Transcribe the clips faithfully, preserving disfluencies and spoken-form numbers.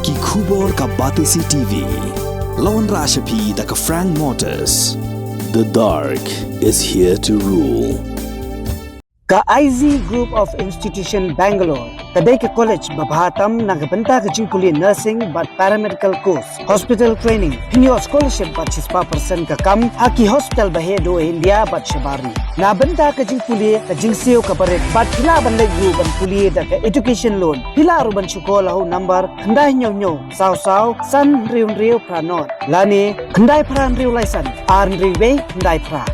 Ki khubor ka Batesi T V. La wanrah sha phi da ka Frank Motors. The dark is here to rule. Ka I Z Group of Institution Bangalore ka dei ka college ba bha tam na ka bynta ka jingpule nursing bad paramedical course, hospital training, pynïoh scholarship bad shispah percent ka kam ha ki hospital ba heh duh India bad shabar ri. Na bynta ka jingpule ka jingsiew kaba rit bad phi lah ban leit ruh ban pule da ka education loan. Phi lah ruh ban shu call ha u number khyndai hynñiew hynñiew saw saw san hynriew hynriew phra nod lane khyndai phra hynriew lai san ar hynriew wei khyndai phra.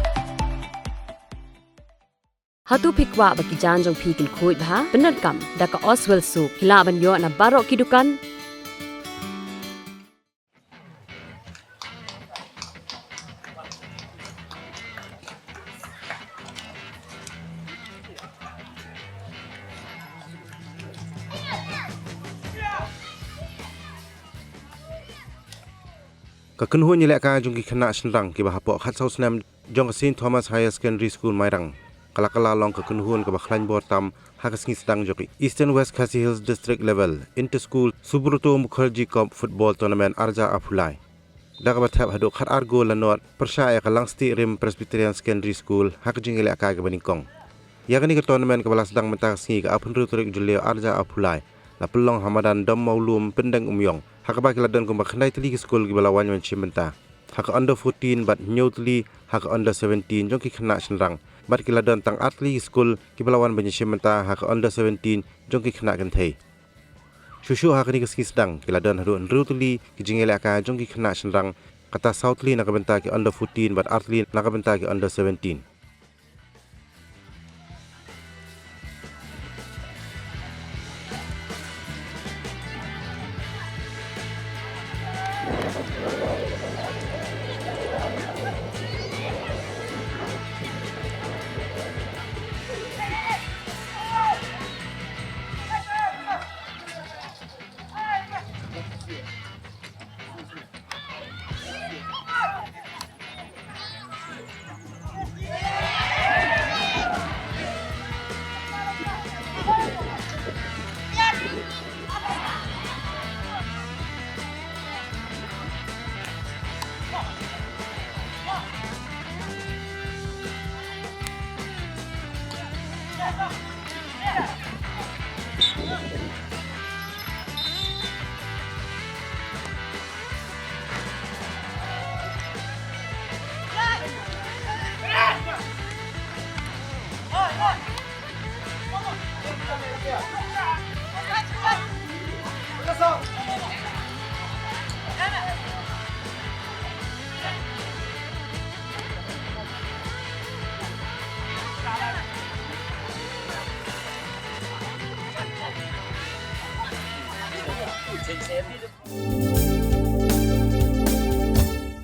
Hato phi kwah ba ki jaiñ jong phi kin khuid bha? Pyndonkam da ka Oswell Soap. Phi lah ban ïoh na baroh ki dukan. Ka kynhun ïalehkai jong ki khynnah shynrang kiba hapoh khatsaw snem jong ka Saint Thomas Higher Secondary School Mairang ka la kylla long ka kynhun kaba khlaiñ bor tam ha ka sngi sdang jong ka Eastern West Khasi Hills District Level Inter School Subroto Mukherjee Cup Football Tournament arhajar arphew lai. Da kaba thep haduh khatar gol la nod pyrshah ïa ka Langstieh Rim Presbyterian Secondary School ha ka jingïalehkai kaba nyngkong. Ïa kane ka tournament kaba la sdang mynta ka sngi ka arphew hynriew tarik Jylliew arhajar arphew lai la pynlong ha madan Dom Mawlum, Pyndengumiong, ha kaba ki la don kumba khyndai tylli ki skul kiba la wan ban shim bynta ha ka under fourteen bad hynñiew tylli ha ka under seventeen jong ki khynnah shynrang, bad ki la don tang ar tylli ki skul kiba la wan ban ïashim bynta ha ka under seventeen jong ki khynnah kynthei. Shuh shuh ha kane ka sngi sdang ki la don haduh hynriew tylli ki jingïalehkai jong ki khynnah shynrang, kata saw tylli na ka bynta ki under fourteen bad ar tylli na ka bynta ki under seventeen.